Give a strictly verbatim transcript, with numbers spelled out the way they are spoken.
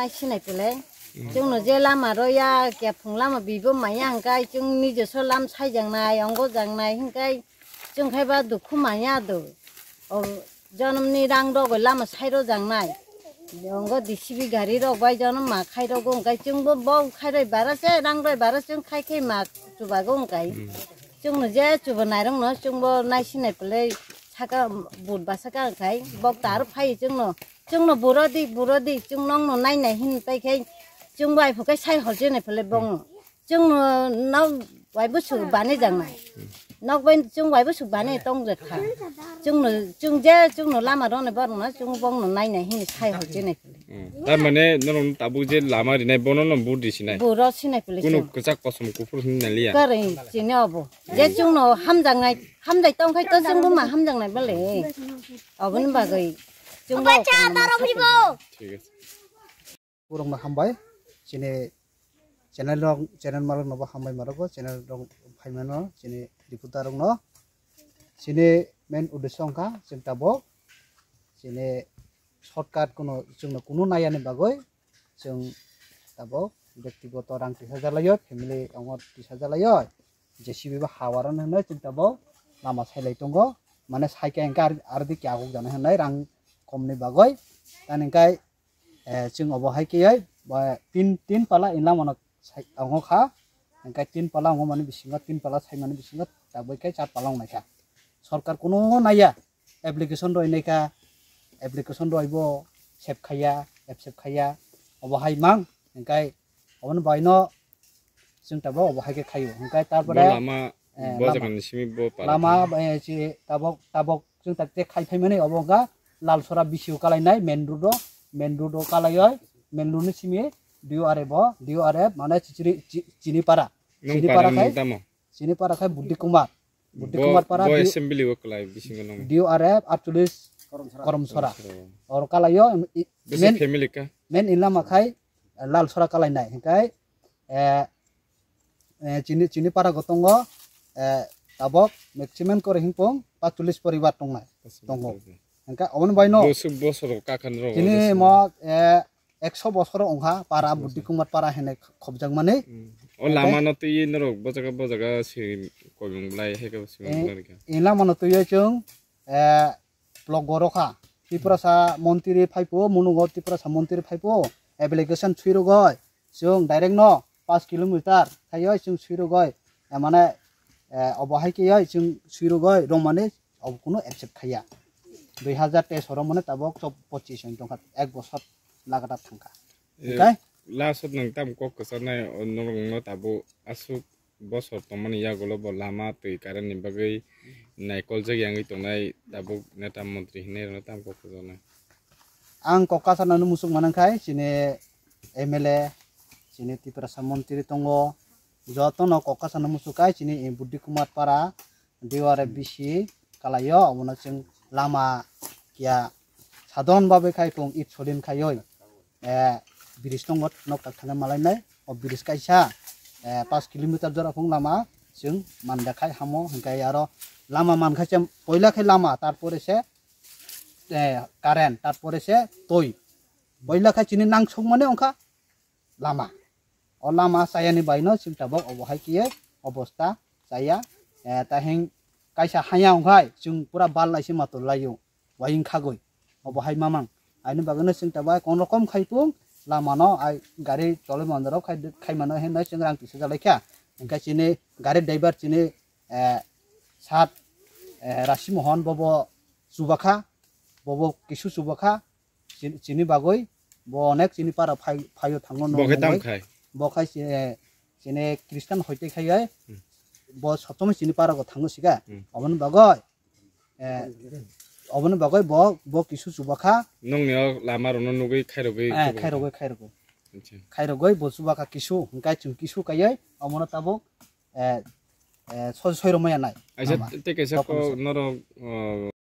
Nai sinai pele. Chwngno je lama rw ya, kephung lama bibo manya hwnkhe chwng nijoso lam saijaknai, ongo jaknai hwnkhe chwng khai ba dukhu manya do. O jonomni rang rok bai lama sai rw jaknai. Ongo D C B gari rok bai jonom ma khai rw go hwnkhe chwngbo bo khai rw bara se rang rw bara chwng khai khai ma chubago hwnkhe. Chwngno je chuba nairokno chwngbo nai sinai pele saka but ba saka hwnkhe bok ta aro phai chwngno. Chwngno buro di, buro di, chwng nokno nai nai hin tai khe chwng bai phukai sai hor jene phele bong. Chwngno nok bai busu bani jang nai. Nok bai chwng bai busu bani tong je kha. Chwngno, chwng je, chwngno lama rone borno, chwng bongno nai nai hin sai hor jene phele. Hmm. Tar mane norok tabuk je lama rinai bono no budi sinai. Buro sinai phele Kuno chwng. Kwchak kosom kuphur hin naliya. Kare chini obo. Je chwngno hamjak nai, hamjai tong khai to chwngbo ma hamjak nai bale. Oboni bagwi chwngbo. Thik ase. Borokno hambai, chini channel rok, channel malok nobo hambai marogo, channel rok phaimano, chini reporter rokno, chini main uddesho wngkha, chwng tabuk, chini shortcut kuno, chwngno kuno nayani bagwi, chwng tabuk, bektigoto rang tisa jalaiyo, family ongor tisa jalaiyo, J C B bo hawaran hinwi chwng tabuk, lama sailai tongo, mane saikhe hwnkhe ar-, ardi khe aguk jana hinwi rang komni bagwi, tani hwnkhe, Eh, chwng obo hai khe, eh, ba tin, tin pala inla mano sai, tongo kha. Hwnkhe tin pala wngo mani bisingo, tin pala sai mani bisingo, tabuk khe char pala wngnai kha. Sorkar kuno naiya, application roi nai kha, application roi bo sep khaiya, accept khaiya, obo hai mang, hwnkhe oboni bai no chwng tabuk obo hai khe khaio. Hwnkhe tar Bo pore, lama, eh, bo lama. Jagani simi bo para lama, thang. Eh, si tabuk, tabuk chwng tak te khai phaimani obo wngkha Lalsora B C O kalainai main road o, main road o kalaioi, main road ni simi D O R F o, D O R F mane chichiri, chi-, chini para. Nung Chini para para khai, nung tamo? Chini para khai Buddhi Kumar. Buddhi Bo, Kumar para bo D-, assembly o kalai bisingo nung. D O R F aatcholish Koromsora. Koromsora. Koromsora. Oro kalaio, i-, Bisi main, family ka? Main inlama khai, eh, Lalsora kalainai. Hingkai, eh, eh, chini, chini para go tongo, eh, tabok maximum kore hingpong pachulis poribar tongnai, tongo. Hingka oboni bai no. Bosok bosoro kakan ro, chini bosoro. Mo, eh, ekso bosoro ongha para, ekso bosoro. Buddhi Kumar para hene khobjak mani. Hmm. O hingke lama no twi norok bojaga bojaga si koimung blai heke si eh, mung blai ka. Ila mano twi chwng, eh, Block gorokha. Tiprasa montri phaipo, munugo Tiprasa montri phaipo, application suirogoi, chwng direct no paanch kilometer thaio chwng suirogoi, eh, mane, eh, obo hai khe chwng suirogoi, romani obo kuno accept khaiya. Dui hazar teis oro mane tabok chop-, pochis wng tongkha, ek bosor lagatar thangkha. Eh, okay? Last o nwng tamo kok kwcharnai, o norok no tabuk aswk bosor tongmani yagulo bo lama twi current ni bagwi naikoljak yangwi tongnai tabuk neta montri hinwi rwno tamo kok kwcharnai. Ang kok kwcharnani muchung manang khai chini M L A, chini Tiprasa montri tongo, jotono kok kwcharnani muchung khai chini Buddhi Kumar para, D O R F B C kalaio, obono chwng lama kiya sadon babe khai kung it solin khaioi, eh, bridge tongo nok tak thangna malainai, o bridge kaisa, eh, paanch kilometer jora phung lama chwng manda khai hamo, hingkai aro lama mankha se poila khai lama, tarpore se, eh, current, tarpore se twi. Poila khai chini nangsukmani ongkha lama. O lama chayani baino chwng tabok obo hai khe obosta chaya. Eh, tahing kaisa haya ongkhai chwng pura bal naise matul laio. Waying khagwi. Obo hai mamang. Aini bagwino chwng tabok kon rokom khai pung lamano ai gari tolwi mandarok khai, khai mano hinwi chwng rang tisa jalai kha. Hingkhe chini gari driver chini, eh, sat, eh, Rasi Mohon bobo chubakha, bobo kisu chubakha. Chini, chini bagwi bo onek chini para phai, phaio thango. Bo khe nongmungwi. Tam khai? Bo khai si-, eh, chini Christian hoite khai ai. Hmm. Bo sob somoi chini para go thango siga. Hmm. Oboni bagwi, eh, oboni bagwi bo, bo kisu chubakha. Nongni o lama rokno nugwi khairogwi, eh, chubakha. Khairogwi, khairogwi. Acha. Khairogwi bo chubakha kisu, hingkai chwng kisu kaiwi omono tabuk, eh, eh, soi, soi romaya nai. Aisa lama. Te kaisa ko norok, oh,